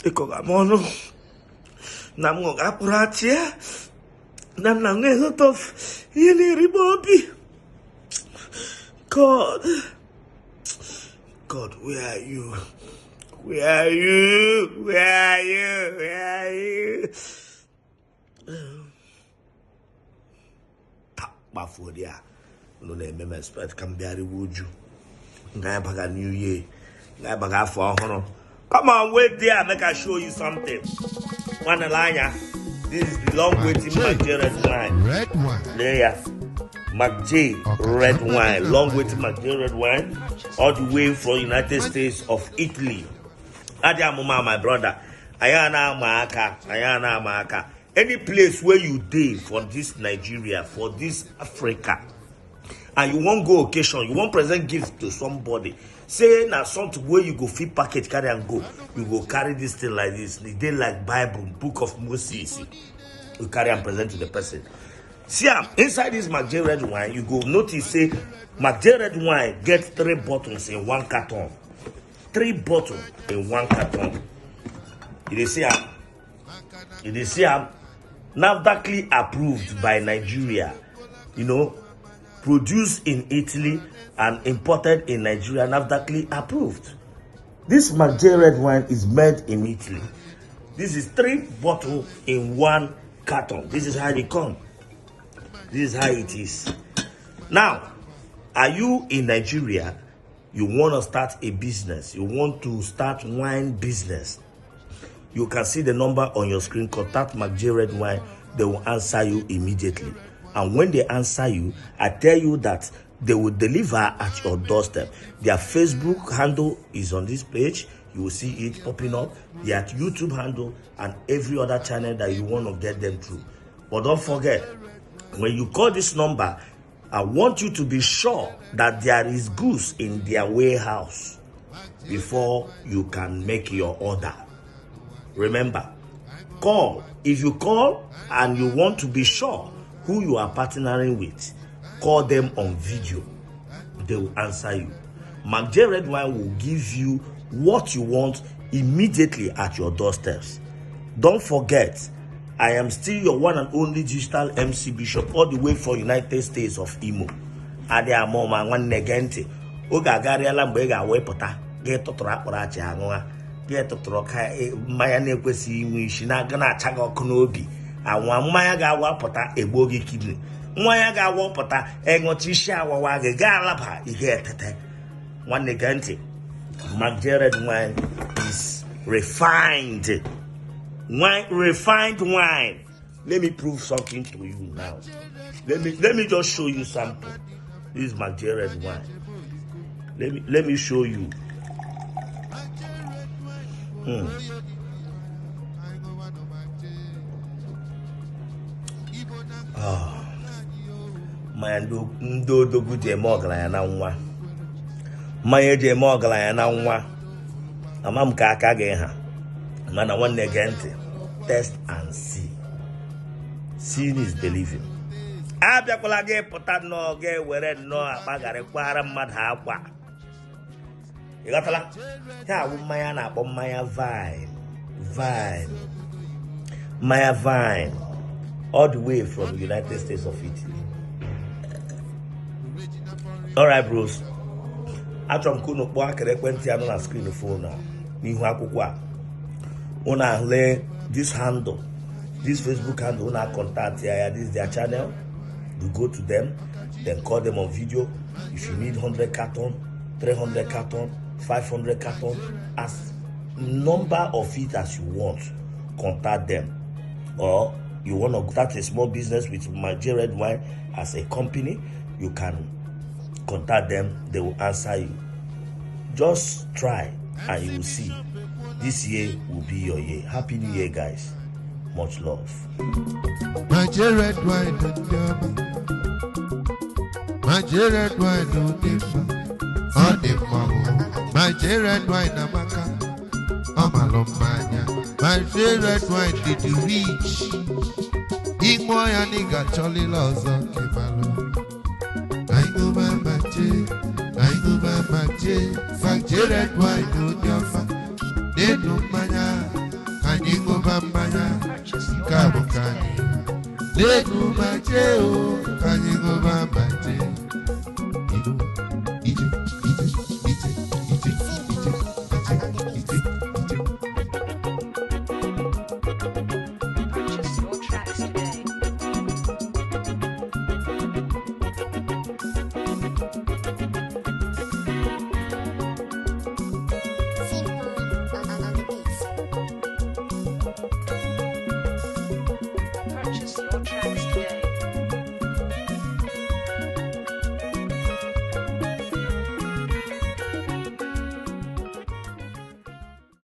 Ịkọga m ọnụ na m ṅụga akpụrụ achị ya na m na-aṅụ a lot of ihe na-eri m obi. God, God, where are you? Where are you? Where are you? Where are you? Kpafuo dị a unu na-eme m expect ka m bịarịwa uju nga abaga new year, nga abaga afọ ọhụrụ. Come on, wait there, make I show you something. Nwanne anya, this is the long waiting McJ red wine. Red wine. Lee ya, McJ red wine, long waiting McJ red wine, all the way from United States of Italy. Adị amụma, my brother, anyị a na-ama aka, anyị a na-ama aka. Any place where you dey for this Nigeria, for this Africa, and you wan go occasion, you wan present gift to somebody, say na something wey you go fit package, carry am go, you go carry this thing like this. E dey like Bible, book of Moses. You carry am present to the person. See am, inside this McJ red wine, you go notice say McJ red wine get three bottles in one carton. Three bottles in one carton. You dey see am? You dey see am? NAFDAC approved by Nigeria, produced in Italy and imported in Nigeria, NAFDAC approved. This McJ red wine is made in Italy. This is three bottles in one carton. This is how they come. This is how it is. Now, are you in Nigeria? You want to start a business. You want to start wine business. You can see the number on your screen. Contact McJ Red Wine. They will answer you immediately. And when they answer you, I tell you that they will deliver at your doorstep. Their Facebook handle is on this page. You will see it popping up. Their YouTube handle and every other channel that you want to get them through. But don't forget, when you call this number, I want you to be sure that there is goods in their warehouse before you can make your order. Remember, call. If you call and you want to be sure who you are partnering with, call them on video. They will answer you. McJ Red Wine will give you what you want immediately at your doorsteps. Don't forget, I am still your one and only digital MC Bishop, all the way from United States of Imo. Adị ama ụma, nwanne, gee ntị. Oge agarịala mgbe ị ga-awepụta gị tụtụrụ akpọrọ achị aṅụa gị tụtụrụ ka mmanya na-ekwesịghị inwe isi na-aga na-acha gị ọkụ n'obi anwa. Mmanya ga-awapụta egbuo gị kidney, mmanya ga-awapụta ịṅụcha isi awawa gị gaa alaba ị ga-etete. Nwanne, gee ntị. McJ Red Wine is refined wine, refined wine. Let me prove something to you now. Let me just show you sample. This is McJ Red Wine. Let me show you. Ah, mmanya ndị odogwu ji eme ọgaranya na nwa, mmanya eji eme ọgaranya na nwa. Ama m ka aka gị ha, mana nwanne, gee ntị. Test and see. Seeing is believing. Abịakwala gị pụta nnọọ ga-ewere nnọọ akpa garị kwara mmadụ akwa. Ị ghọtala? Ya awụ mmanya a na-akpọ mmanya vine, vine, mmanya vine, all the way from United States of Italy. Alright, bros, achọrọ m ka unu kpọọ akara ekwentị ya nọ na screen phone a n'ihu akwụkwọ a. Unu ahụle this handle, this Facebook handle, unu contact ya. This is their channel. You go to them, then call them on video. If you need 100 carton, 300 carton, 500 carton, as number of it as you want, contact them. Or you want to start a small business with McJ Red Wine as a company, you can contact them. They will answer you. Just try and you will see. This year will be your year. Happy New Year, guys. Much love. McJ Red Wine ndị ọma. McJ Red Wine dị mma, ọ dị mma o. McJ Red Wine amaka, ọ malụ mma anya. McJ Red Wine dị rich. Ịṅụọ ya na ị ga-achọlịla ọzọ ka ị malụ. Ka anyị ṅụba McJ, ka anyị ṅụba. J, Mark J red wine onye ọma. N'elu mmanya, ka anyị ṅụba mmanya, Purchase your nke a bụ tracks ka anyị. today. N'elu ma J o, ka anyị ṅụba ma J.